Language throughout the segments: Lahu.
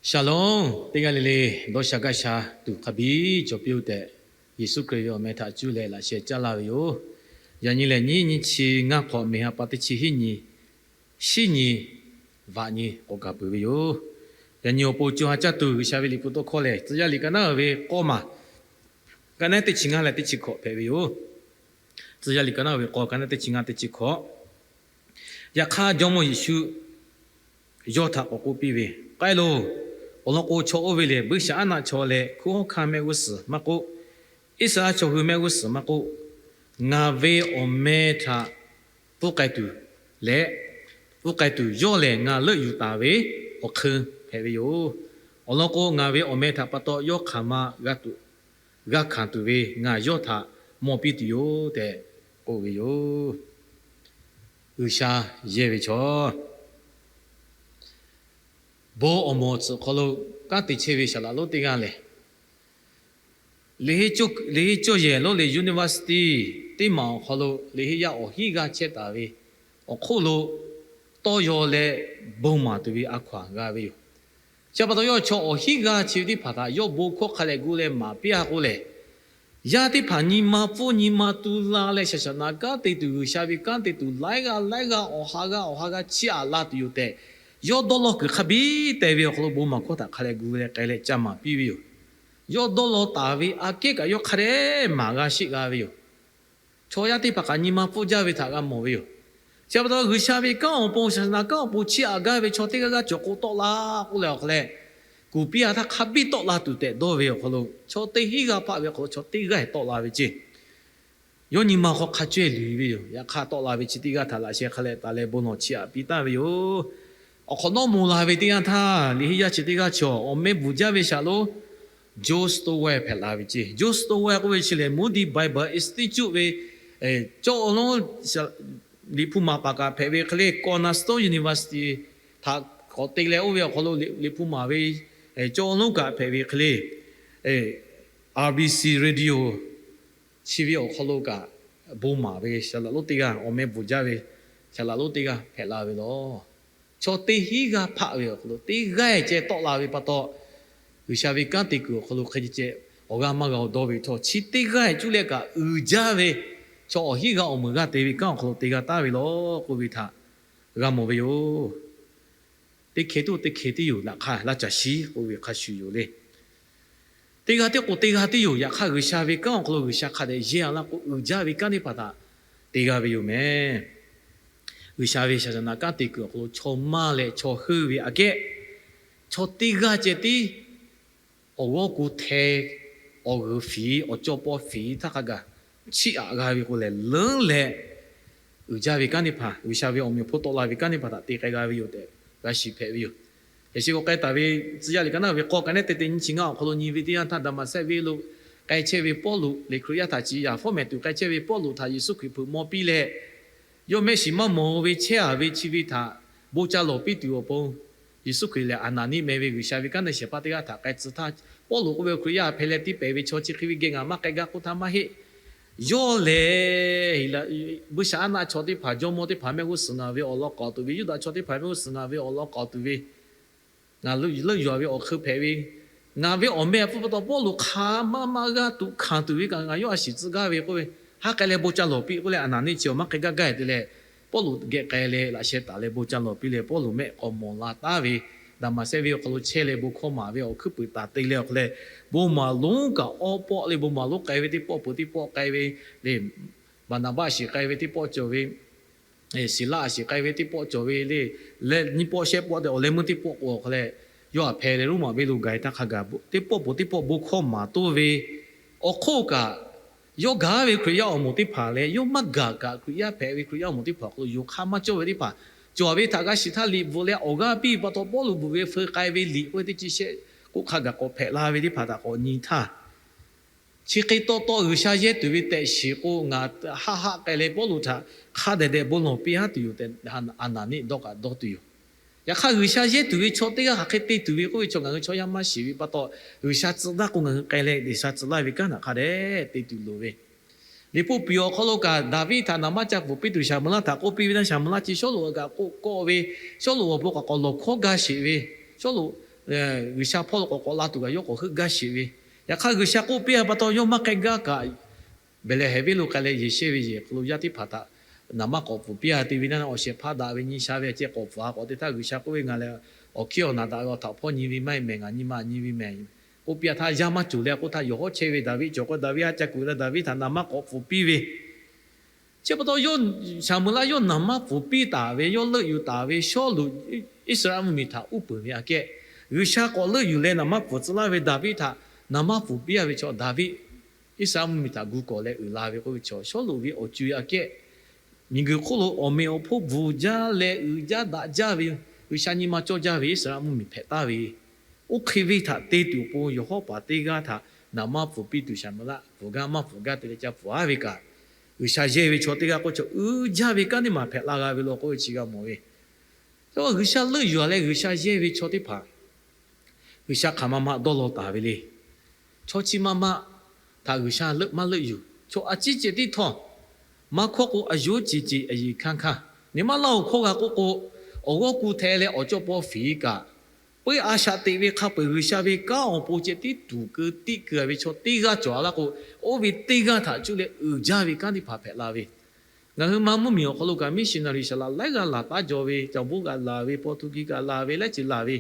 Shalom, teˇ g'aˇ le le dawˇ sha gaˇ sha tuˬ hk'a biˇ cawˬ piˇ-oˆ tehꞈ, Yeˍsuˆ Hkriꞈ ve awˬ meh htaꞈ cuˇ leh laꞈ sheh caˇ laˇ ve yoˬ. Yaꞈ nyi lehˬ, nyiˇ nyiˇ chi ngaˇ hk'awꞈ, miˬ ha pa teˇ chi hiˉ nyi, shiˉ nyi, vaꞈ nyi k'awꞈ gaˬ peuˬ ve yoˬ. Yaꞈ nyi awˬ pon co ha caˇ tuˬ G'uiˬsha ve liꞈ hpu tawˇ hkawˇ lehˬ, Tcuh yaˇ liꞈ ka naˉ ve k'awˇ maˬ, ka naˉ teˇ chi ngaˇ leh teˇ chi hkawꞈ hpehꞈ ve yoˬ. Tcuh yaˇ liꞈ ka naˉ ve k'awˇ, ka naˉ teˇ chi ngaˇ, teˇ chi hkawꞈ. Yaꞈ hk'aˇ, Jawˇmawˇ Yeˍsuˆ yawˇ htaꞈ k'awꞈ k'oˆ piˇ ve, K'ai loˬ. Awˬ lawn k'o, chaw oˇ ve lehˬ, Buiˇshaˍaˉnaˆ chaw leh hkunˉ hawˉ hkanˇ mehˆ g'uˇ suhˍ maˇ k'oˆ, Iˉsaˍreˍlaˆ chaw hui mehˆ g'uˇ suhˍ maˇ k'oˆ, ngaˬ ve awˬ meh htaꞈ pfuhˇ k'ai tuˬ leh, pfuhˇ k'ai tuˬ yawˇ lehˬ ngaˬ leuˆ yuˬ taˍ ve awˬ hk'eun hpehꞈ ve yoˬ. Awˬ lawn k'o, ngaˬ ve awˬ meh htaꞈ pa taw yawˇ hk'aˬ ma g'a tuˬ, g'a hkanˍ tuˬ ve ngaˬ yawˇ htaꞈ mawˬ piˇ tuˬ yoˬ tehꞈ k'oˆ ve yoˬ. G'uiˬsha yehˇ ve chaw, bon awˬ moˍ awˬ tcuhꞈ hk'aw lo kanˉ te chehˇ ve saˍ laꞈ lonˉ teˇ g'aˇ lehˬ, liꞈ henˇ cawˇ yehˬ lonˉ leh university teˇ maˬ awˬ hk'aw lo liꞈ henˇ yaˇ awˬ hinˉ g'aˇ chehˇ taˍ ve awˬ hk'oˆ lo tawˇ yaw leh bon maˍ tuˬ ve a hkaw-anˬ g'a ve yoˬ. Chi pa taw yawˇ chaw awˬ hinˉ g'aˇ chi ve teˇ hpaˍ htaꞈ yawˇ bon hkawˇ hk'a dehꞈ gu leh maˍ piˇ-a k'o lehˬ, yaˇ teˇ hpaˍ nyi ma pfuhˇ nyi ma tu la leh, shaˍ shaˍ naꞈ kanˉ te tuˬ, G'uiˬsha ve kanˉ te tuˬ laiˉ g'aˇ laiˉ g'aˇ awˬ ha g'aˇ awˬ ha g'aˇ chiˇ aꞈ la tuˬ yoˬ tehꞈ, yawˇ dawˇ law kuiˬ hk'a biˇ teh ve awˬ hk'aw lo bon maˍ hkawˇ htaꞈ hk'a dehꞈ gu leh k'ai leh ca maˍ piˇ ve yoˬ. Yawˇ dawˇ law taˍ ve aꞈ kehˉ kaꞈ yawˇ hk'a dehꞈ maˍ g'a sheˆ g'a ve yoˬ. Chaw yaˇ teˇ hpaˍ kaꞈ nyi ma pfuhˇ jaˇ ve htaꞈ g'a mawˬ ve yoˬ. Chi pa taw G'uiˬsha ve kanˉ awˬ pon, shaˍ shaˍ naꞈ kanˉ awˬ pon chiˇ aꞈ gaˇ ve chaw teˇ g'aˇ g'aˇ cawˬ k'o tawˆ la k'oˆ leh awˬ hk'a leh, kuˬ piˇ-a htaˇ hk'a biˇ tawˆ la tuˬ tehꞈ dawˇ ve awˬ hk'aw lo, chaw teˇ hinˉ g'aˇ hpaˆ ve awˬ hk'aw lo chaw teˇ g'aˇ tawˆ la ve ceˇ. Yawˇ nyi ma hk'aw hk'a cawehˇ luˬ ve yoˬ. Yaꞈ hk'aˇ tawˆ la ve chi teˇ g'aˇ htaꞈ laꞈ sheh hk'a leh taˍ leh bon lawˬ chiˇ aꞈ piˇ taˍ ve yoˬ. Awˬ hk'awꞈ nawˉ moˍ la ve teˇ yanˇ htaˇ, liꞈ henˇ yaˇ chi teˇ g'aˇ chaw awˬ meh bvuhˬ jaˇ ve saˍ laꞈ lonˉ Joe Storwell hpehꞈ la ve ceˇ. Joe Storwell k'oˆ ve chi lehˬ, Moody Bible Institute ve cawˇ awˬ lonˉ, Liꞈ hpu maˍ paˍ kaꞈ hpehꞈ ve hk'e le, Cornerstone University htaꞈ k'awꞈ te leh oˇ ve awˬ hk'aw lo Liꞈ hpu maˍ ve cawˇ awˬ lonˉ kaꞈ hpehꞈ ve hk'e le, R B C Radio chi ve awˬ hk'aw lo kaꞈ bon maˍ ve saˍ laꞈ lonˉ teˇ g'aˇ, awˬ meh bvuhˬ jaˇ ve saˍ laꞈ lonˉ teˇ g'aˇ hpehꞈ la ve laˬ. Chaw teˇ hinˉ g'aˇ hpaˆ ve awˬ hk'aw lo teˇ g'aˇ ceh tawˆ la ve pa taw, G'uiˬsha ve kanˉ te kuiˬ awˬ hk'aw lo hk'e ceh awˬ g'aˇ maˇ g'a awˬ dawˇ ve htawˇ, chi teˇ g'aˇ cuˇ leh kaꞈ uiˍ jaˇ ve chaw awˬ hinˉ g'aˇ awˬ meuˍ g'aˇ te ve kanˉ awˬ hk'aw lo te g'a taˍ ve laˬ k'oˆ ve htaꞈ g'a mawˬ ve yoˬ. Teˇ hkeh tuˬ teˇ hkeh tiˉ yoˬ. Laꞈ hk'aˇ laˇ caˬ shiˉ k'oˆ ve hk'a shuˍ yoˬ le. Teˇ g'aˇ tiˉ k'o teˇ g'aˇ tiˉ yoˬ. Yaꞈ hk'aˇ G'uiˬsha ve kanˉ awˬ hk'aw lo G'uiˬsha hk'a dehꞈ yehˇ-a laˇ k'o, uiˍ jaˇ ve kanˉ teˇ hpaˍ htaꞈ te g'a ve yoˬ meh. G'uiˬsha ve shaˍ shaˍ naꞈ kanˉ te kuiˬ awˬ hk'aw lo chaw maˇ leh chaw heuˆ ve aꞈ kehˉ, chaw teˇ g'aˇ ceh tiˉ awˬ g'awˇ ku hteh, awˬ g'uiˬ fiˍ, awˬ cawˇ pawˆ fiˍ htaˇ hk'a gaˬ chiˇ aꞈ g'a ve k'o lehˬ, leuˉ leh uiˍ jaˇ ve kanˉ teˇ hpaˍ, G'uiˬsha ve awˬ meꞈ awˬ hponˇ tawˆ la ve kanˉ teˇ hpaˍ htaꞈ te k'ai g'a ve yoˬ tehꞈ g'a shiˍ hpehꞈ ve yoˬ. Yaꞈ shi k'awꞈ k'ai taˍ ve Tcuh yaˇ liꞈ ka naˉ ve k'awˇ ka naˉ te teˇ nyi chi ngaˇ awˬ hk'aw lo nyi ve teˇ yanˇ htaˇ, Daˍmaˍsehˆ venˇ lo k'ai chehˇ ve Pawˇluꞈ lehˬ, Hkriꞈ yaˇ htaꞈ ciˍ yaˍ fawˉ mehˍ tuˬ k'ai chehˇ ve Pawˇluꞈ htaꞈ Yeˍsuˆ Hkriꞈ hpeuꞈ maw piˇ leh, yawˇ mehˆ shiˍ maˇ mawˬ ve chehˇ-a ve chi ve htaꞈ bon ca lawˬ piˇ tuˬ awˬ pon, Yeˍsuˆ Hkriꞈ lehˬ Aˍnaˍniˆ meh ve G'uiˬsha ve kanˉ te shehˍ hpaˇ teˇ g'aˇ htaꞈ k'ai tcuh htaˇ, Pawˇluꞈ k'oˆ ve, Hkriꞈ yaˇ hpehꞈ leh tiˇ pehˍ ve chaw chi hk'e ve geh ngaˬ maˇ k'ai gaˇ k'oˆ htaˇ maˇ heˆ. Yawˇ lehˬ Buiˇshaˍaˉnaˆ chaw teˇ hpaˍ, jawˇmawˇ teˇ hpaˍ mehˆ g'uˇ suhˍ ngaˬ ve awˬ lawn k'awꞈ tuˬ ve, Yuˇdaꞈ chaw teˇ hpaˍ mehˆ g'uˇ suhˍ ngaˬ ve awˬ lawn k'awꞈ tuˬ ve, ngaˬ leuˆ yuˬ-a ve awˬ hk'eun hpehꞈ ve, ngaˬ ve awˬ meh awˬ hpfuhˇ pa taw Pawˇluꞈ hk'aˬ ma ma g'a tuꞈ hkanˍ tuˬ ve kaꞈ ngaˬ yawˇ a shiˍ tcuh gaˇ ve k'oˆ ve, ha k'ai leh bon ca lawˬ piˇ k'oˆ leh, Aˍnaˍniˆ chi awˬ maˇ k'ai gaˇ gaˇ te leh, Pawˇluꞈ geh k'ai leh laꞈ sheh taˍ leh bon ca lawˬ piˇ leh, Pawˇluꞈ mehˆ k'awꞈ mawˬ la taˍ ve, Daˍmaˍsehˆ venˇ awˬ hk'aw lo chehˇ leh bon hkawˇ maˍ ve awˬ hkuiˉ puiˍ taˍ te leh awˬ hk'aw leh, bon maˍ lonˉ kaꞈ awˇ pawˆ leh bon maˍ lonˉ k'ai ve teˇ pawˆ peuˬ teˇ pawˆ k'ai ve le, Baˍnaˍbaˆ a shiˍ k'ai ve teˇ pawˆ cawˬ ve, Siˍlaˆ a shiˍ k'ai ve teˇ pawˆ cawˬ ve le, leh nyiˇ pawˆ shehˆ pawˆ tehꞈ awˬ leh meuˇ teˇ pawˆ k'o awˬ hk'aw leh, yawˇ htaꞈ hpehꞈ leh Roˉmaꞈ venˇ lo gaˬ-e htaˇ hk'a gaˬ teˇ pawˆ peuˬ teˇ pawˆ bon hkawˇ maˍ toˇ ve, awˬ hk'oˆ kaꞈ yawˇ gaˬ ve Hkriꞈ yaˇ awˬ moˍ teˇ hpaˍ leh yawˇ maˇ gaˬ kaꞈ Hkriꞈ yaˇ hpehꞈ ve Hkriꞈ yaˇ awˬ moˍ teˇ hpaˍ awˬ hk'aw lo yonˍ hk'aˇ maˇ cawˇ ve teˇ hpaˍ cawˬ ve htaꞈ g'a shiˍ htaˇ, liꞈ bvuhꞈ leh awˬ g'aˇ piˇ ve pa taw Pawˇluꞈ bvuhꞈ ve hk'e k'ai ve liꞈ k'oˆ ve teˇ chi shehˆ k'oˆ hk'a gaˬ k'awꞈ hpehꞈ la ve teˇ hpaˍ htaꞈ k'awꞈ nyi htaˇ, chi hk'e taw taw G'uiˬsha yehˇ tuˬ ve tehꞈ shiˍ k'o, ngaˬ haˆ haˆ k'ai leh Pawˇluꞈ htaꞈ hk'a dehꞈ dehꞈ bon lawˬ piˇ haˉ tuˬ yoˬ tehꞈ, Aˍnaˍniˆ dawˇ kaꞈ dawˇ tuˬ yoˬ. Yaꞈ hk'aˇ G'uiˬsha yehˇ tuˬ ve chaw teˇ g'aˇ hk'aˬ hk'e te tuˬ ve k'oˆ ve chaw ngaˬ hui chaw yaˇ maˇ shiˍ ve pa taw, G'uiˬsha tcuh taˇ k'o ngaˬ hui k'ai leh G'uiˬsha tcuh laˇ ve kanˉ htaꞈ hk'a dehꞈ te tuˬ loˍ ve, Liꞈ hpu piˍ awˬ hk'aw lo kaꞈ Daˍviˆ htaꞈ naˍ manˇ ca pfuhˍ piˇ tuˬ Shaˍmuˍlaˆ htaꞈ k'oˆ piˇ ve htaˇ, Shaˍmuˍlaˆ chi Sawˉluꞈ g'aꞈ k'oˆ kawˆ ve, Sawˉluꞈ awˬ pon k'awꞈ k'awꞈ lawˬ hkawˇ gaˇ sheˍ ve, Sawˉluꞈ G'uiˬsha hpawˇ lo k'awꞈ k'awꞈ la tuˬ kaꞈ yawˇ k'awꞈ heuˆ gaˇ sheˍ ve. Yaꞈ hk'aˇ G'uiˬsha k'oˆ piˇ a pa taw yawˇ maˇ k'ai gaˇ kaꞈ, Behˍlehˍhehnˍ venˇ lo k'ai leh Yeˍsehˇ ve yehˬ hk'aw lo yaˇ teˇ hpaˍ htaꞈ naˍ manˇ k'awꞈ pfuhˍ piˇ a te ve naˇ, awˬ shehˍ hpaˇ daꞈ ve nyi sha ve ceh k'awꞈ pfuhˍ a k'awꞈ te htaˇ, G'uiˬsha k'oˆ ve, Ngaˬ leh awˬ hkiˉ awˬ naˬ daꞈ ve awˬ htaꞈ hpawˇ nyi ve maˇ heˆ mehˍ, ngaˬ nyi ma nyi ve mehˍ. K'oˆ piˇ a htaˇ yaˇ maˇ cawˬ leh k'oˆ htaˇ, yawˬ hawˉ chehˇ ve Daˍviˆ cawˬ k'o, Daˍviˆ haˉ ca kuˬ leh Daˍviˆ htaꞈ naˍ manˇ k'awꞈ pfuhˍ piˇ ve Chi pa taw, Saˍmo laˆ yawˇ naˍ manˇ pfuhˍ piˇ taˍ ve, yawˇ leuˆ yuˬ taˍ ve Sawˉluꞈ, Iˉsaˍreˍlaˆ mvuhˇmiˬ htaꞈ uˉ peunˍ ve aꞈ kehˉ, G'uiˬsha k'awꞈ leuˆ yuˬ leh naˍ manˇ pfuhˍ tcuh laˇ ve Daˍviˆ htaꞈ naˍ manˇ pfuhˍ piˇ a ve chaw, Daˍviˆ Iˉsaˍreˍlaˆ mvuhˇmiˬ htaꞈ gu kawˬ leh uiˍ la ve k'oˆ ve chaw, Sawˉluꞈ ve awˬ co-e aꞈ kehˉ, miˬguiˬ hk'oˆ lo awˬ meꞈ awˬ hponˇ bvuhˬ jaˇ leh uiˍ jaˇ daꞈ jaˇ ve, G'uiˬsha nyi ma cawˇ jaˇ ve Iˉsaˍreˍlaˆ mvuhˇmiˬ hpehꞈ taˍ ve, oˇ hk'e ve htaꞈ te tuˬ awˬ pon yawˬ hawˉ paˍ teˇ g'aˇ htaꞈ naˍ manˇ pfuhˍ piˇ tuˬ Saˍmo laˆ pfuhˍ gaˇ maˇ pfuhˍ gaˇ te leh ca pfuhˍ a ve kaꞈ, G'uiˬsha yehˇ ve chaw teˇ g'aˇ k'oˆ chaw uiˍ jaˇ ve kanˉ teˇ maˬ hpehꞈ la g'a ve law k'oˆ ve chi g'a mawˬ ve. G'uiˬsha leuˆ yuˬ a leh G'uiˬsha yehˇ ve chaw teˇ hpaˍ G'uiˬsha hk'aˬ ma ma dawˇ law taˍ ve le. Chaw chi ma ma htaꞈ G'uiˬsha leuˆ maˇ leuˆ yuˬ. Chaw a ciˉ ceh tiˉ htawˇ, maˇ hkawˇ k'o a yoˉ ce ce a yiˍ hkanˇ hkanˇ, nyi ma laˇ oˬ hkawˇ g'a k'oˆ k'o, awˬ g'awˇ ku hte leh awˬ cawˇ paw fiˍ kaꞈ, peuˇ a shaꞈ teꞈ ve hk'a peu-eˬ G'uiˬsha ve kanˉ awˬ pon ceh tiˉ tuˍ keu tiˆ keu a ve chaw teˇ g'aˇ cawˬ a laˇ k'o, oˇ ve teˇ g'aˇ htaꞈ cuˇ leh uiˍ jaˇ ve kanˉ teˇ hpaˍ hpehꞈ la ve. Ngaˬ hui ma mvuhˇmiˬ awˬ hk'aw lo kaꞈ missionary saˍ laꞈ laiˉ g'aˇ laˬ taˉ jaw ve, caˬ boˆ kaꞈ laˬ ve, paw tu ki kaꞈ laˬ ve, laiˉ ceuˬ laˬ ve,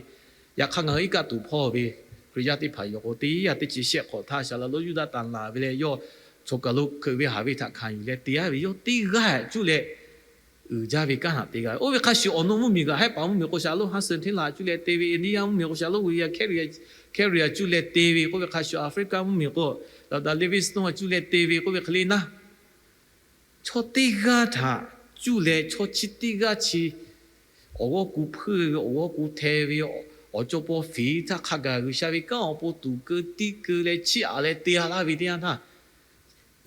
yaꞈ hk'aˇ ngaˬ hui iˉ kaˆ tuˍ hpawˇ ve Hkriꞈ yaˇ teˇ hpaˍ yoˬ k'o, teˇ yanˇ teˇ chi shehˆ hk'awꞈ htaˇ saˍ laꞈ lonˉ Yuˇdaꞈ tanˍ laˬ ve leh, yawˇ choˬ kaˬ lo hkeuꞈ ve haˍ ve htaꞈ hkanˍ yuˬ leh te a ve, yawˇ teˇ g'aˇ cuˇ leh uiˍ jaˇ ve kanˉ htaꞈ te g'a ve. Oˇ ve hk'a shuˍ awˬ nu mvuhˇmiˬ kaꞈ, Hehˉ paˍ mvuhˇmiˬ k'o saˍ laꞈ lonˉ Hudson Taylor cuˇ leh te ve, India mvuhˇmiˬ k'o saˍ laꞈ lonˉ William Carey, Carey cuˇ leh te ve k'oˆ ve hk'a shuˍ, Africa mvuhˇmiˬ k'o Elder Livingstone cuˇ leh te ve k'oˆ ve hk'e le naˉ, chaw teˇ g'aˇ htaꞈ cuˇ leh chaw chi teˇ g'aˇ chi awˬ g'awˇ ku hpuiˇ ve, awˬ g'awˇ ku hte ve, awˬ cawˇ paw fiˍ htaˇ hk'a gaˬ G'uiˬsha ve kanˉ awˬ pon tuˍ keu tiˆ keu leh chiˇ aꞈ leh te a laˇ ve teˇ yanˇ htaˇ,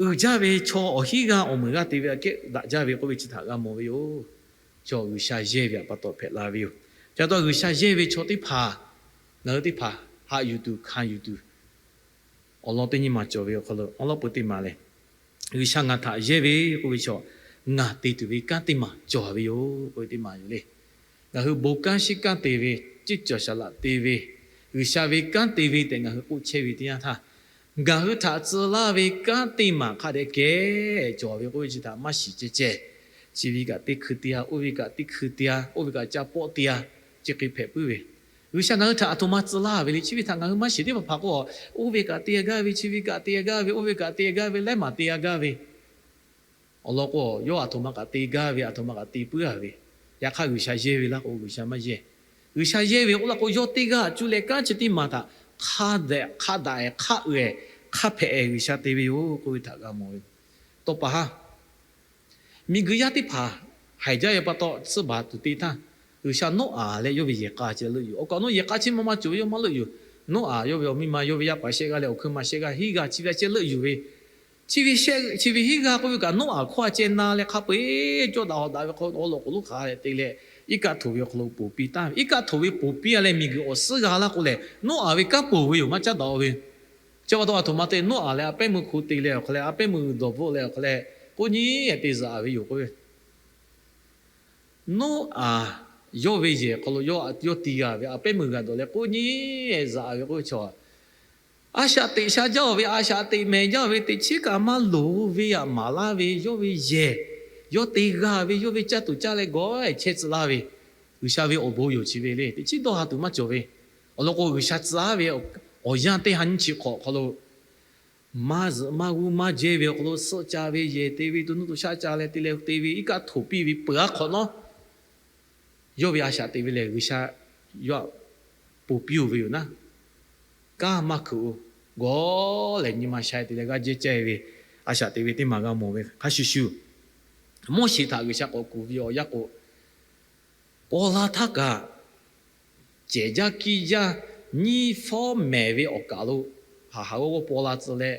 uiˍ jaˇ ve chaw awˬ hinˉ g'aˇ awˬ meuˍ g'aˇ te ve aꞈ kehˉ daꞈ jaˇ ve k'oˆ ve chi htaꞈ g'a mawˬ ve yoˬ. Chaw G'uiˬsha yehˇ ve pa taw hpehꞈ la ve yoˬ. Chi pa taw G'uiˬsha yehˇ ve chaw teˇ hpaˍ, ngaˬ hui teˇ hpaˍ haꞈ yuˬ tuˬ hkanˍ yuˬ tuˬ awˬ lawn teˇ nyi ma cawˬ ve awˬ hk'aw lo, awˬ lawn peu teˇ maˬ lehˬ, G'uiˬsha ngaˬ htaꞈ yehˇ ve k'oˆ ve chaw, ngaˬ te tuˬ ve kanˉ teˇ maˬ cawˬ ve yoˬ k'oˆ ve teˇ maˬ yoˬ le. Ngaˬ hui bon kanˉ shiˉ kanˉ te ve, ceˇ cawˬ shaˍ laꞈ te ve, G'uiˬsha ve kanˉ te ve tehꞈ ngaˬ hui k'oˆ chehˇ ve teˇ yanˇ htaˇ, ngaˬ hui htaꞈ tcuh laˇ ve kanˉ teˇ maˬ hk'a dehꞈ kehˉ cawˬ ve k'oˆ ve chi htaꞈ maˇ shiˍ ceh ceh, chi ve kaꞈ teˇ hkui te a, oˇ ve kaꞈ teˇ hkui te a, oˇ ve kaꞈ ca pawˆ te a, chi hk'e hpehꞈ puiˉ ve. G'uiˬsha ngaˬ hui htaꞈ aˬ htoꞈ ma tcuh laˇ ve le. Chi ve htaꞈ ngaˬ hui maˇ shiˍ teˇ hpaˍ hpaˍ k'o, oˇ ve kaꞈ te a gaˇ ve, chi ve kaꞈ te a gaˇ ve, oˇ ve kaꞈ te a gaˇ ve, laiˉ maˬ te a gaˇ ve, awˬ lawn k'o, yawˇ aˬ htoꞈ ma kaꞈ te gaˇ ve, aˬ htoꞈ ma kaꞈ te puiˉ a ve. Yaꞈ hk'aˇ G'uiˬsha yehˇ ve laˇ k'o, G'uiˬsha maˇ yehˇ. G'uiˬsha yehˇ ve k'oˆ laˇ k'o, yawˇ teˇ g'aˇ cuˇ leh kanˉ chi teˇ maˬ htaꞈ hk'a daꞈ, hk'a daꞈ-eh, hk'a uiˍ-eh, hk'a hpehꞈ-eh G'uiˬsha te ve yoˬ k'oˆ ve htaꞈ g'a mawˬ ve. Tawˇ pa haˉ, miˬguiˬ yaˇ teˇ hpaˍ haiˬ jaˇ ve pa taw, tsuhˇ baˬ tuˬ te htaˇ, G'uiˬsha Noˉaꞈ leh yawˇ ve yehˬ k'a ceh leuˆ yuˬ. Awˬ kaꞈ awˬ nu yehˬ k'a chi ma ma cawˬ ve yawˇ maˇ leuˆ yuˬ. Noˉaꞈ yawˇ ve awˬ miˇ ma, yawˇ ve yaˇ paˍ shehˆ g'aˇ leh awˬ hkui ma shehˆ g'aˇ hiˉ g'a chi ve a ceh leuˆ yuˬ ve. Chi ve shehˆ, chi ve hiˉ g'aˇ k'oˆ ve kaꞈ, Noˉaꞈ hkawˇ a ceh na leh hk'a peu-eˬ cawˇ daꞈ hawꞈ daꞈ ve hk'aw lo awˬ lawn k'oˍ lonˉ hk'aˬ hk'e te leh, iˉ kaˆ htoꞈ ve awˬ hk'aw lo poˬ piˇ taˍ ve. Iˉ kaˆ htoꞈ ve poˬ piˇ a leh miˬguiˬ awˬ suhˉ g'a laˇ k'o lehˬ, Noˉaꞈ ve kanˉ poˬ ve yoˬ, maˇ caˉ daꞈ-o ve. Chi pa taw aˬ htoꞈ ma te, Noˉaꞈ leh a pehˉ meuˇ hk'u te leh awˬ hk'aw leh, a pehˉ meuˇ g'uiˬ dawˬ bvuhˆ leh awˬ hk'aw leh, k'oˆ nyi te zuhꞈ ve yoˬ k'oˆ ve. Noˉaꞈ yawˇ ve yehˬ hk'aw lo yawˇ, yawˇ ti g'a ve, a pehˉ meuˇ g'a dawˬ leh k'oˆ nyi zuhꞈ ve k'oˆ ve chaw, a shaꞈ teꞈ sha jaˇ-oˬ ve, a shaꞈ teꞈ mehˍ jaˇ-oˬ ve, teꞈ chiˉ kaꞈ maˇ loˍ ve aꞈ maˍ laˇ ve, yawˇ ve yehˬ, yawˇ te g'a ve, yawˇ ve caˇ tuˬ caˇ leh gawˬ chehˇ tcuh laˇ ve, G'uiˬsha ve awˬ bon yoˬ chi ve le. Teꞈ chiˉ dawˇ ha tuˬ maˇ cawˬ ve. Awˬ lawn k'o, G'uiˬsha tcuh aˉ ve awˬ yanˇ teˇ ha nyiˇ chi hk'awꞈ hk'aw lo maˇ zuhꞈ maˇ g'uˇ maˇ jehˇ ve awˬ hk'aw lo suhˆ ca ve, yehˬ te ve, to nuˇ to shaˆ ca leh te leh te ve, iˉ kaˆ htoꞈ piˇ ve peuˬ aˉ hk'awꞈ nawˉ, yawˇ ve a shaꞈ teꞈ ve lehˬ, G'uiˬsha yawˇ aꞈ poˬ piˇ-oˬ ve yoˬ naˉ, kanˉ maˇ hkeuꞈ-o, gawˬ lehˬ nyi ma sha-e te leh g'aˇ jehˇ caˇ-e ve, a shaꞈ teꞈ ve teˇ maˬ g'a mawˬ ve hk'a shuˍ shuˍ, Moˉseˍ htaꞈ G'uiˬsha k'awꞈ kuˬ ve awˬ yanˇ k'o, paw la htaˇ kaꞈ cehˬ jaˇ kiˇ jaˇ, nyiˇ fawˉ mehˍ ve awˬ kaˬ lo haˍ haˍ g'awˇ g'awˇ paw la tcuh leh,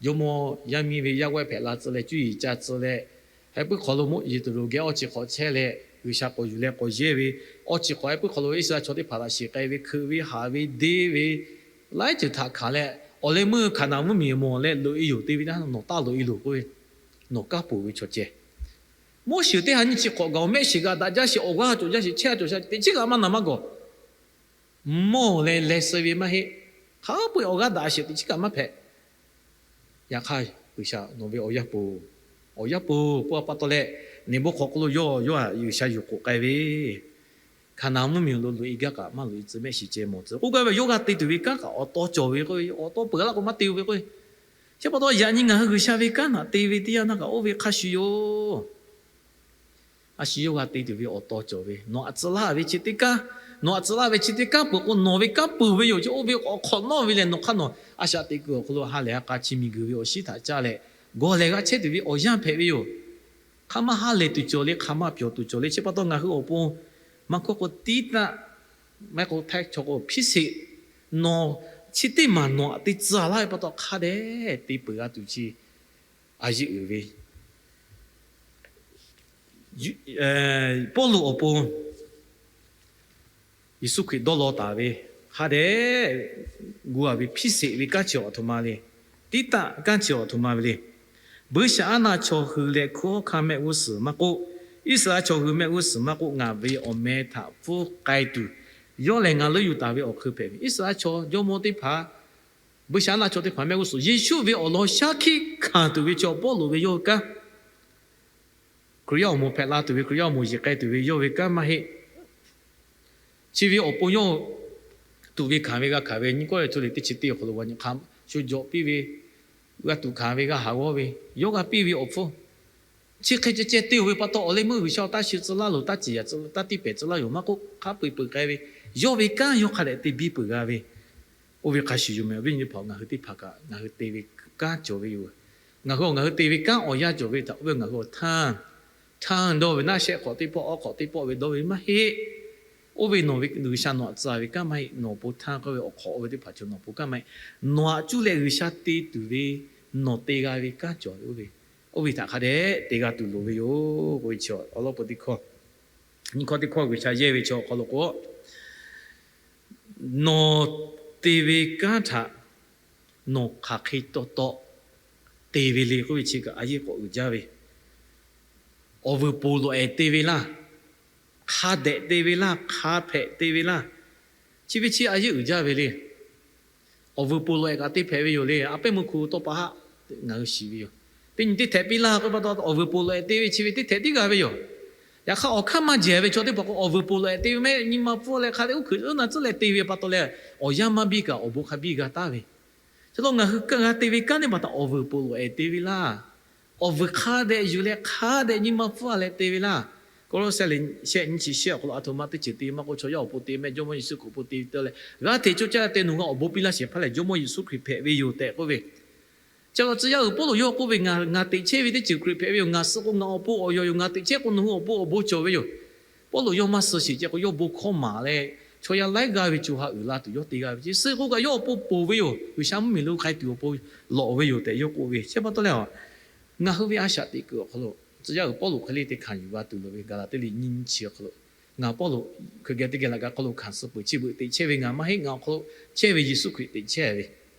jawˇmawˇ yaˇ miˇ ve yaˇ g'awehˇ hpehꞈ la tcuh leh, cuˇ yiˍ ca tcuh leh, heh puiˉ hk'aw lo Moˉseˍ tuˬ loˬ geh awˇ chi hk'awꞈ chehˇ leh, G'uiˬsha k'awꞈ yuˬ leh k'awꞈ yehˇ ve, awˇ chi hk'awꞈ heh puiˉ hk'aw lo Iˉsaˍreˍlaˆ chaw teˇ hpaˍ htaꞈ shiˍ k'ai ve, hkeuꞈ ve, haˍ ve, deˇ ve, laiˉ ceuˬ htaꞈ hkanˍ leh, awˬ leh meuˇ Hkaˍnanˍ mvuhˇmiˬ mawˬ leh loꞈ-e yoˬ te ve, nawˬ taˇ loꞈ-e loˬ k'oˆ ve, nawˬ kanˉ poˬ ve chaw ceh. Moˉseˍ teˇ ha nyiˇ chi hk'awꞈ gaˬ-oˬ mehˆ shiˍ g'a daꞈ jaˇ sheˍ, awˬ g'aˇ cawˬ jaˇ sheˍ, chehˇ a cawˬ sha teꞈ chiˉ g'a maˇ na maˇ gawˬ. mawˇ leh leh suh ve maˇ heˆ. Hk'a peu-eˬ awˬ g'aˇ daꞈ sheˍ teꞈ chiˉ kaꞈ maˇ hpehꞈ. Yaꞈ hk'aˇ, G'uiˬsha nawˬ ve awˬ yanˇ poˬ, awˬ yanˇ poˬ k'oˆ a pa taw leh, neˇ bon hk'aw k'oˆ lo yawˇ, yawˇ htaꞈ G'uiˬsha yuˬ k'oꞈ k'ai ve, Hkaˍnanˍ mvuhˇmiˬ awˬ lo loꞈ e gaˇ kaꞈ maˇ loꞈ e tcuh mehˆ shiˍ ceh mawˬ tcuh k'oˆ gaˇ ve, yawˇ g'a te tuˬ ve kanˉ kaꞈ awˬ taw cawˬ ve k'o, awˬ taw peuˬ laˇ k'o maˇ te-o ve k'o, chi pa taw yaꞈ nyi ngaˬ hui G'uiˬsha ve kanˉ htaꞈ te ve teˇ yanˇ htaˇ kaꞈ oˇ ve hk'a shuˍ yoˬ. A shu yawˇ g'a te tuˬ ve awˬ taw cawˬ ve, nawˬ aꞈ tcuh laˇ ve chi teˇ kanˉ, nawˬ aꞈ tcuh laˇ ve chi teˇ kanˉ peuˬ k'o, nawˬ ve kanˉ peuˬ ve yoˬ. Chi oˇ ve awˬ hk'awꞈ nawˉ ve lehˬ, nawˬ hk'aˇ nawˬ a shaꞈ teꞈ kuiˬ awˬ hk'aw lo ha lehˬ ha k'a chi miˬguiˬ ve awˬ shinˉ htaꞈ caˇ leh, gawˬ lehˬ g'a chehˇ tuˬ ve awˬ yanˇ hpehꞈ ve yoˬ. Hk'a maˇ ha lehˬ tuˬ cawˬ le, hk'a maˇ pyawˬ tuˬ cawˬ le. Chi pa taw ngaˬ hui awˬ pon maˇ hkawˇ k'o tiˉ taˆ, maˇ k'o htaiˇ chaw k'o hpiˇ sheˍ, nawˬ chi teˇ maˬ nawˬ aꞈ te tcuh laˇ ve pa taw hk'a dehꞈ te peuˬ g'a tuˬ chi a yeˇ uiˍ ve Pawˇluꞈ awˬ pon Yeˍsuˆ Hkriꞈ dawˇ law taˍ ve hk'a dehꞈ gu a ve hpiˇ sheˍ ve kanˉ chi awˬ htoꞈ ma le. Tiˉ taˆ kanˉ chi awˬ htoꞈ ma ve le. Buiˇshaˆaˉnaˆ chaw hui leh hkunˉ hawˉ hkanˇ mehˆ g'uˇ suhˍ maˇ k'oˆ, Iˉsaˍreˍlaˆ chaw hui mehˆ g'uˇ suhˍ maˇ k'oˆ, ngaˬ ve awˬ meh htaꞈ pfuhˇ k'ai tuˬ, yawˇ lehˬ ngaˬ leuˆ yuˬ taˍ ve awˬ hk'eun hpehꞈ ve. Iˉsaˍreˍlaˆ chaw jawˇmawˇ teˇ hpaˍ, Buiˇshaˆaˉnaˆ chaw teˇ hpaˍ mehˆ g'uˇ suhˍ Yeˍsuˆ ve awˬ lawn shaˉ hkiˆ hkanˍ tuˬ ve chaw Pawˇluꞈ ve yawˇ ve kanˉ, Hkriꞈ yaˇ awˬ moˍ hpehꞈ la tuˬ ve, Hkriꞈ yaˇ awˬ moˍ yeˬ k'ai tuˬ ve yawˇ ve kanˉ maˇ heˆ. Chi ve awˬ pon yawˇ tuꞈ ve hkanˍ ve g'a hkanˍ ve nyi kawˆ ve hto leh teˇ chi teˇ awˬ hk'aw lo g'a nyi hk'a shu jawꞈ piˇ ve, g'a tuꞈ hkanˍ ve g'a haˍ g'awˇ ve, yawˇ g'a piˇ ve awˬ hpfuhˇ chi hk'e ceh ceh te-o ve pa taw, awˬ leh meuˇ G'uiˬsha awˬ taˇ shu tcuh laˇ loˬ, taˇ ciˍ yaꞈ taˇ tiˇ pehˍ tcuh laˇ yoˬ maˇ k'oˆ, hk'a peu-eˬ peuˬ k'ai ve, yawˇ ve kanˉ yawˇ hk'a dehꞈ te biˇ peuˬ g'a ve, oˇ ve hk'a shuˍ yoˬ meh. Awˬ viˉ nyi teˇ hpaˍ, ngaˬ hui teˇ hpaˍ kaꞈ ngaˬ hui te ve kanˉ cawˬ ve yoˬ. Ngaˬ hui awˬ ngaˬ hui te ve kanˉ awˬ yanˇ cawˬ ve htaꞈ k'oˆ ve, ngaˬ hui awˬ htanˇ, htanˇ dawˇ ve naˆ shehˆ hk'awꞈ teˇ pawˆ, awˉ hk'awꞈ teˇ pawˆ ve dawˇ ve maˇ heˆ. Oˇ ve nawˬ ve G'uiˬsha nawˬ aꞈ tcuh ve kanˉ maˇ heˆ. Nawˬ awˬ pon htanˇ k'oˆ ve awˬ hk'awꞈ oˇ ve teˇ hpaˍ cawˬ, nawˬ awˬ pon kanˉ maˇ heˆ. Nawˬ aꞈ cuˇ leh G'uiˬsha te tuˬ ve, nawˬ te g'a ve kanˉ cawˬ ve, oˇ ve, oˇ ve htaꞈ hk'a dehꞈ te g'a tuˬ loˍ ve yoˬ k'oˆ ve chi awˬ lawn peuˬ teˇ hkawˇ. Nyi hkawˇ teˇ hkawˇ G'uiˬsha yehˇ ve chaw awˬ hk'aw lo k'o, nawˬ te ve kanˉ htaꞈ nawˬ hk'aˬ hk'e taw taw te ve le k'oˆ ve chi kaꞈ a yeˇ k'awꞈ uiˍ jaˇ ve. Awˬ vuiˬ poˬ lawꞈ ehˍ te ve laˇ, hk'a dehꞈ te ve laˇ, hk'a hpehꞈ te ve laˇ, chi ve chi a yeˇ uiˍ jaˇ ve le. Awˬ vuiˬ poˬ lawꞈ ehˍ kaꞈ te hpehꞈ ve yoˬ le. A pehˉ meuˇ hku tawˇ pa haˆ ngaˬ hui shiˍ ve yoˬ. Teˇ nyi teˇ htehꞈ piˇ laˇ k'oˆ pa taw, awˬ vuiˬ poˬ lawꞈ ehˍ te ve chi ve teˇ htehꞈ tiˉ g'a ve yoˬ. Yaꞈ hk'aˇ, awˬ hk'aˇ maˇ jehˬ ve chaw teˇ hpaˍ k'o, awˬ vuiˬ poˬ lawꞈ ehˍ te ve mehˆ nyi ma pfuhˇ leh hk'a dehꞈ uˉ hkuiꞈ uˉ na tcuhˉ leh te ve pa taw leh, awˬ yanˇ maˇ biˇ kaꞈ awˬ bon hk'a biˇ g'a taˍ ve. Chi taw ngaˬ hui g'a te ve kanˉ teˇ hpaˍ htaꞈ awˬ vuiˬ poˬ lawꞈ ehˍ te ve laˇ. Awˬ vuiˬ hk'a dehꞈ yuˬ leh hk'a dehꞈ nyi ma pfuhˇ leh te ve laˇ. Kawˇlawˇsehˇ leh shehˆ nyi chi shehˆ awˬ hk'aw lo, aˬ htoꞈ ma teˇ ceuˬ te maˇ k'oˆ, chaw yaˇ awˬ pon te mehˆ, Jawˇmawˇ Yeˍsuˆ Hkriꞈ awˬ pon te ve te leh, g'aˇ hteꞈ cawˇ caˇ leh te nawˬ hui awˬ bon piˇ laˇ shehˍ hpaˇ lehˬ, Jawˇmawˇ Yeˍsuˆ Hkriꞈ hpehꞈ ve yoˬ tehꞈ k'oˆ ve. Chi pa taw tcuh yaˇ uiˍ Pawˇluꞈ yawˇ k'oˆ ve, Ngaˬ, ngaˬ teꞈ chehˇ ve teˇ ceuˬ Hkriꞈ hpehꞈ ve yoˬ. Ngaˬ suh k'o ngaˬ awˬ pon awˬ yawˬ yoˬ. Ngaˬ teꞈ chehˇ k'o nawˬ hui awˬ pon awˬ bon cawˬ ve yoˬ. Pawˇluꞈ yawˇ maˇ suh sheˍ ceh k'o, yawˇ bon hkawˇ maˍ leh chaw yaˇ laiˉ g'aˇ ve co ha uiˍ la tuˬ yawˇ te g'a ve ce. Suh k'o kaꞈ yawˇ awˬ pon poˬ ve yoˬ. G'uiˬsha mvuhˇmiˬ lo k'ai tuˬ awˬ pon lawꞈ ve yoˬ tehꞈ yawˇ k'oˆ ve. Chi pa taw leh, ngaˬ hui ve a shaꞈ teꞈ kuiˬ awˬ hk'aw lo tcuh yaˇ uiˍ Pawˇluꞈ hk'e le te hkanˍ yuˬ g'a tuˬ loˍ ve. Gaˍlaˍtiˆ liꞈ nyiˇ nyiˇ chi awˬ hk'aw lo, ngaˬ Pawˇluꞈ hkui geh teˇ geh laꞈ ka hk'aw lo hkanˍ suh peuˬ, chi beuꞈ teꞈ chehˇ ve ngaˬ maˇ heˆ. Ngaˬ awˬ hk'aw lo chehˇ ve Yeˍsuˆ Hkriꞈ teꞈ chehˇ ve.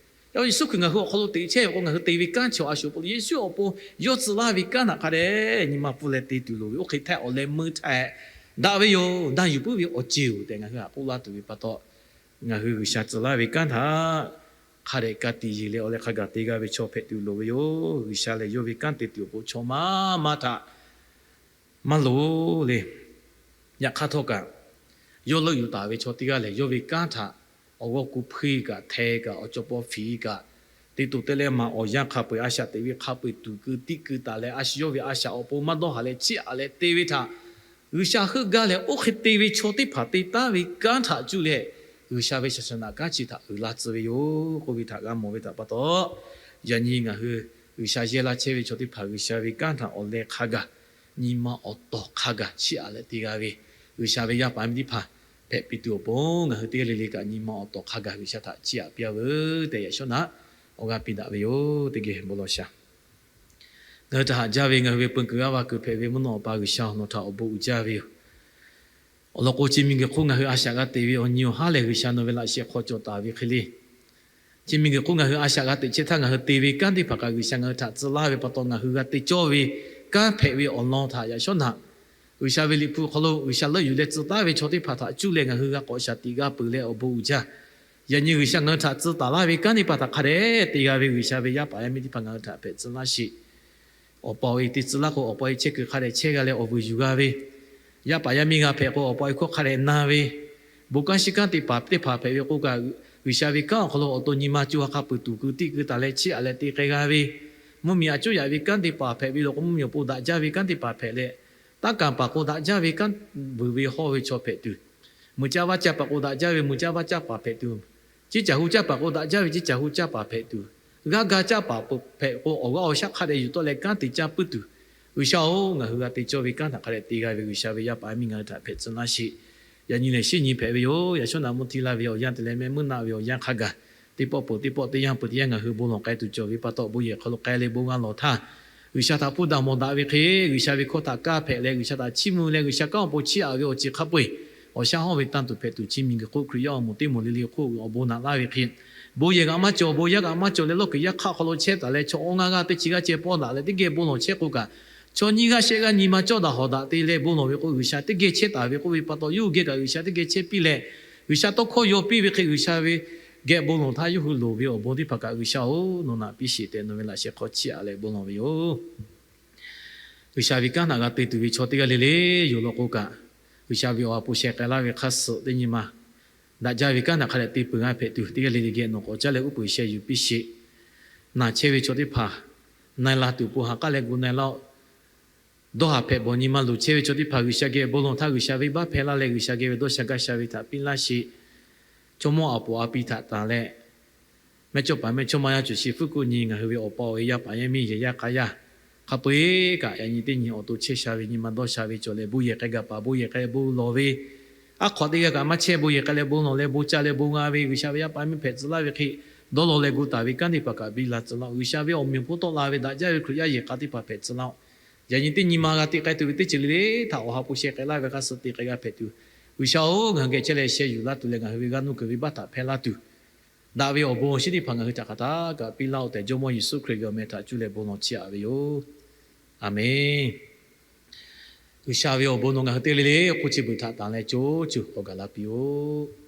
Yaꞈ Yeˍsuˆ Hkriꞈ ngaˬ hui awˬ hk'aw lo teꞈ chehˇ ve k'o, ngaˬ hui te ve kanˉ chi awˬ a shu awˬ pon lo Yeˍsuˆ awˬ pon yawˇ tcuh laˇ ve kanˉ htaꞈ hk'a dehꞈ nyi ma pfuhˇ leh te tuˬ loˍ ve. Oˇ hk'e htaˇ awˬ leh meuˇ htaꞈ daꞈ ve yoˬ, na yuˬ puiˉ ve awˬ ceuˬ yoˬ tehꞈ ngaˬ hui htaꞈ k'oˆ laˇ tuˬ ve pa taw, ngaˬ hui G'uiˬsha tcuh laˇ ve kanˉ htaꞈ hk'a dehꞈ ka tiꞈ yeˬ leh awˬ leh hk'a gaˬ te g'a ve chaw hpehꞈ tuˬ loˍ ve yoˬ. G'uiˬsha lehˬ yawˇ ve kanˉ te tuˬ awˬ pon chaw maˇ maˇ htaꞈ maˇ loˍ le. Yaꞈ hk'aˇ htawˇ kaꞈ, yawˇ leuˆ yuˬ taˍ ve chaw teˇ g'aˇ lehˬ, yawˇ ve kanˉ htaꞈ awˬ g'awˇ ku hpuiˇ kaꞈ, hteh kaꞈ, awˬ cawˬ paw hpiˍ kaꞈ, teˇ to teˇ leh maˬ awˬ yanˇ hk'a peu-eˬ a shaꞈ teꞈ ve hk'a peu-eˬ tuˬ keu tiˆ keu taˍ leh, a shu yawˇ ve a shaꞈ awˬ pon maˇ dawˇ haˍ leh chiˇ aꞈ leh te ve htaꞈ G'uiˬsha heuˆ gaˇ leh, oˇ hk'e te ve chaw teˇ hpaˍ te taˉ ve kanˉ htaꞈ cuˇ leh G'uiˬsha ve shaˍ shaˍ naꞈ kanˉ chi htaꞈ uiˍ la tcuh ve yoˬ k'oˆ ve htaꞈ g'a mawˬ ve htaꞈ pa taw, yaꞈ nyi ngaˬ hui G'uiˬsha yehˇ laˇ chehˇ ve chaw teˇ hpaˍ G'uiˬsha ve kanˉ htaꞈ awˬ leh hk'a gaˬ, nyi ma awˬ tawˍ hk'a gaˬ chiˇ aꞈ leh te g'a ve, G'uiˬsha ve yaˇ paˍ miˇ teˇ hpaˍ hpehꞈ piˇ tuˬ awˬ pon ngaˬ hui teˇ g'aˇ le le kaꞈ nyi ma awˬ tawˍ hk'a gaˬ G'uiˬsha htaꞈ chiˇ aꞈ piˇ-a veuˬ tehꞈ yaꞈ shawˉ naꞈ awˬ g'aˇ piˇ daꞈ ve yoˬ. Teˇ geh bon lawˬ shaˍ. Ngaˬ hui htaꞈ haꞈ jaˇ ve ngaˬ hui ve peu kuiˬ g'aˇ va kuiˬ hpehꞈ ve mvuhˇ naw Awˬ pa G'uiˬsha, nawˬ htaꞈ awˬ bon uiˍ jaˇ ve yoˬ. Awˬ lawn k'o, chi miˬguiˬ hk'oˆ ngaˬ hui a shaꞈ g'a teꞈ ve awˬ nyi awˬ haˉ lehˬ, G'uiˬsha nawˬ ve laꞈ sheh hk'aw cawˬ taˍ ve hk'e le. Chi miˬguiˬ hk'oˆ ngaˬ hui a shaꞈ g'a teꞈ chehˇ htaˇ, ngaˬ hui te ve kanˉ teˇ hpaˍ kaꞈ G'uiˬsha ngaˬ hui htaꞈ tcuh laˇ ve pa taw, ngaˬ hui g'a te cawˇ ve kanˉ hpehꞈ ve awˬ lawn htaꞈ yaꞈ shawˉ naꞈ G'uiˬsha ve Liꞈ hpu awˬ hk'aw lo G'uiˬsha leuˆ yuˬ leh tcuh taˉ ve chaw teˇ hpaˍ htaꞈ cuˇ leh ngaˬ hui g'a k'awꞈ shaˍ tiꞈ g'a peuˬ leh awˬ bon uiˍ jaˇ. Yaꞈ nyi G'uiˬsha ngaˬ hui htaꞈ tcuh taˍ laˇ ve kanˉ teˇ hpaˍ htaꞈ hk'a dehꞈ te g'a ve G'uiˬsha ve yaˇ paˍ yaˇ miˇ teˇ hpaˍ ngaˬ hui htaꞈ hpehꞈ tcuh laˇ sheˍ. Awˬ pa awˬ e te tcuh laˇ k'o, awˬ pa awˬ e chehˇ kuiˬ hk'a dehꞈ chehˇ g'a leh awˬ vuiˬ yuˬ g'a ve, yaˇ paˍ yaˇ miˇ g'a hpehꞈ k'o, awˬ pa awˬ e hkawˇ hk'a dehꞈ na ve, bon kanˉ shiˉ kanˉ teˇ hpaˍ teˇ hpaˍ hpehꞈ ve k'oˆ kaꞈ, G'uiˬsha ve kanˉ awˬ hk'aw lo awˬ to nyi ma co ha hk'a peuˬ tuˬ keu tiˆ keu taˍ leh chiˇ aꞈ leh te k'ai g'a ve, mvuhˇmiˬ aꞈ cuˉ yaꞈ ve kanˉ teˇ hpaˍ hpehꞈ ve law k'o, mvuhˇmiˬ awˬ pon daꞈ jaˇ ve kanˉ teˇ hpaˍ hpehꞈ leh, taˇ kanˍ paˍ k'o daꞈ jaˇ ve kanˉ vuiˬ ve hawˇ ve chaw hpehꞈ tuˬ, mui caˇ vaˇ caˇ paˍ k'o daꞈ jaˇ ve mui caˇ vaˇ caˇ paˍ hpehꞈ tuˬ, ceˇ caˬ hu caˇ paˍ k'o daꞈ jaˇ ve ceˇ caˬ hu caˇ paˍ hpehꞈ tuˬ, g'aˇ ga caˇ paˍ hpehꞈ k'o, awˬ g'aˇ awˬ shaˉ hk'a dehꞈ yuˬ tawˆ leh kanˉ te caˇ puiˉ tuˬ, G'uiˬsha-oˬ, ngaˬ hui g'a te cawˇ ve kanˉ htaꞈ hk'a dehꞈ te g'a ve G'uiˬsha ve yaˇ paˍ yaˇ miˇ ngaˬ hui htaꞈ hpehꞈ tcuh laˇ sheˍ. Yaꞈ nyi lehˬ shinˉ nyi hpehꞈ ve yoˬ. Yaꞈ shawˉ naꞈ mvuhˇ htiˇ laˇ ve awˬ yanˇ te leh mehˆ meuˇ naˆ ve awˬ yanˇ hk'a gaˬ, teˇ pawˆ peuˬ teˇ pawˆ teˇ yanˇ peuˬ teˇ yanˇ ngaˬ hui bon lawˬ k'ai tuˬ cawˬ ve pa taw, bon yehˬ hk'aw lo k'ai leh bon g'a lawˬ htaˇ, G'uiˬsha htaꞈ hpuˇ daꞈ mawˬ daꞈ ve hk'e, G'uiˬsha ve hkawˇ htaꞈ kaˇ hpehꞈ leh G'uiˬsha htaꞈ chiˇ mvuh leh G'uiˬsha kanˉ awˬ pon chiˇ aꞈ ve awˬ ceuˬ hk'a peu-eˬ, awˬ shaˉ hawˇ ve tanˇ tuˬ hpehꞈ tuˬ, chi miˬguiˬ hk'oˆ Hkriꞈ yaˇ awˬ moˍ teˇ moˍ le le hk'oˆ awˬ bon naꞈ laˇ ve hk'e, bon yehˬ g'aꞈ maˇ cawˬ, bon yaˇ g'aꞈ maˇ cawˬ leh lawˇ kuiˬ yaˇ hk'aˆ hk'aw lo chehˇ taˍ leh chaw awˇ ngaˇ g'aˇ teˇ chi g'aˇ ceh pawˆ daꞈ leh teˇ geh bon lawˬ chehˇ k'o kaꞈ, chaw nyiˇ g'aˇ shehˆ g'aˇ nyi ma cawˇ daꞈ hawˍ daꞈ te leh bon lawˬ ve k'o, G'uiˬsha teˇ geh chehˇ taˍ ve k'oˆ ve pa taw, yawˇ hui geh kaꞈ G'uiˬsha teˇ geh chehˇ piˇ leh, G'uiˬsha tawˇ hkawˇ yaw piˇ ve hk'e G'uiˬsha ve geh bon lawˬ htaˇ yawˇ hui loˍ ve awˬ bon teˇ hpaˍ kaꞈ G'uiˬsha-oˬ, nawˬ naꞈ piˇ sheˍ tehꞈ nawˬ ve laꞈ sheh hk'aw chiˇ aꞈ leh bon lawˬ ve yoˬ. G'uiˬsha ve kanˉ htaꞈ g'a te tuˬ ve chaw teˇ g'aˇ le le yoˬ law k'o kaꞈ, G'uiˬsha ve awˬ ha hpu sheh k'ai laˇ ve hk'a suhˍ teˇ nyi ma daꞈ jaˇ ve kanˉ htaꞈ hk'a dehꞈ te peuˬ g'a hpehꞈ tuˬ, teˇ g'aˇ le le geh nawˬ k'awꞈ caˉ leh uˉ peunˍ sheh yuˬ piˇ sheˍ. Naˬ chehˇ ve chaw teˇ hpaˍ na-e la tuˬ po ha k'aˉ leh gu na-e laˇ-oˆ. Dawˇ haˍ hpehꞈ bawˬ nyi ma luˬ chehˇ ve chaw teˇ hpaˍ G'uiˬsha geh bon lawˬ htaˇ, G'uiˬsha venˇbaˆ hpehˇ laˇ leh G'uiˬsha geh ve dawˇ sha gaˇ sha ve htaꞈ piˇ laˇ sheˍ. Chaw mawˇ aˬ poˍ a pi htaꞈ tanˬ leh, mehˇchawˇpaˍ mehˇchawˇma yaˇ cawˬ sheˍ hpfuhˇ k'oˆ nyi ngaˬ hui ve awˬ pa awˬ e yaˇ paˍ yaˇ miˇ yehˬ yaˇ k'a yaˇ hk'a peu-eˬ kaꞈ, yaꞈ nyi teˇ nyi awˬ to chehˇ sha ve nyi ma dawˇ sha ve cawˬ leh bon yehˬ k'ai gaˬ paˍ bon yehˬ k'ai leh bon lawˬ ve, aˉ hk'awꞈ teˇ g'aˇ kaꞈ maˇ chehˇ bon yehˬ k'ai leh bon lawˬ leh bon ca leh bon g'a ve G'uiˬsha ve yaˇ paˍ yaˇ miˇ hpehꞈ tcuh laˇ ve hk'e, dawˇ law leh gu taˍ ve kanˉ teˇ hpaˍ kaꞈ biˇ la tcuh laˇ-oˆ. G'uiˬsha ve awˬ meunˍ hpon tawˆ la ve daꞈ jaˇ ve Hkriꞈ yaˇ yehˬ k'a teˇ hpaˍ hpehꞈ tcuh laˇ-oˆ. Yaꞈ nyi teˇ nyi ma g'a te k'ai tuˬ ve teˇ ceuˬ le le htaꞈ awˬ ha hpu sheh k'ai laˇ ve hk'a suhˍ te k'ai g'a hpehꞈ tuˬ, G'uiˬsha-oˬ, ngaˬ hui geh chehˇ leh sheh yuˬ laˇ tuˬ leh ngaˬ hui ve g'aˇ nuˇ kuiˬ venˇbaˆ htaꞈ hpehˇ laˇ tuˬ, daꞈ ve awˬ bon awˬ shinˉ teˇ hpaˍ ngaˬ hui htaꞈ hk'aˬ htaˇ kaꞈ piˇ laˇ-oˆ tehꞈ, Jawˇmawˇ Yeˍsuˆ Hkriꞈ ve awˬ meh htaꞈ cuˇ leh bon lawˬ chiˇ aꞈ ve yoˬ. Aˬmenˍ. G'uiˬsha ve awˬ bon nawˬ ngaˬ hui teˇ g'aˇ le le hk'oˆ chi beuꞈ htaꞈ tanˬ leh co cuˬ k'awꞈ gaˬ la piˇ-oˆ.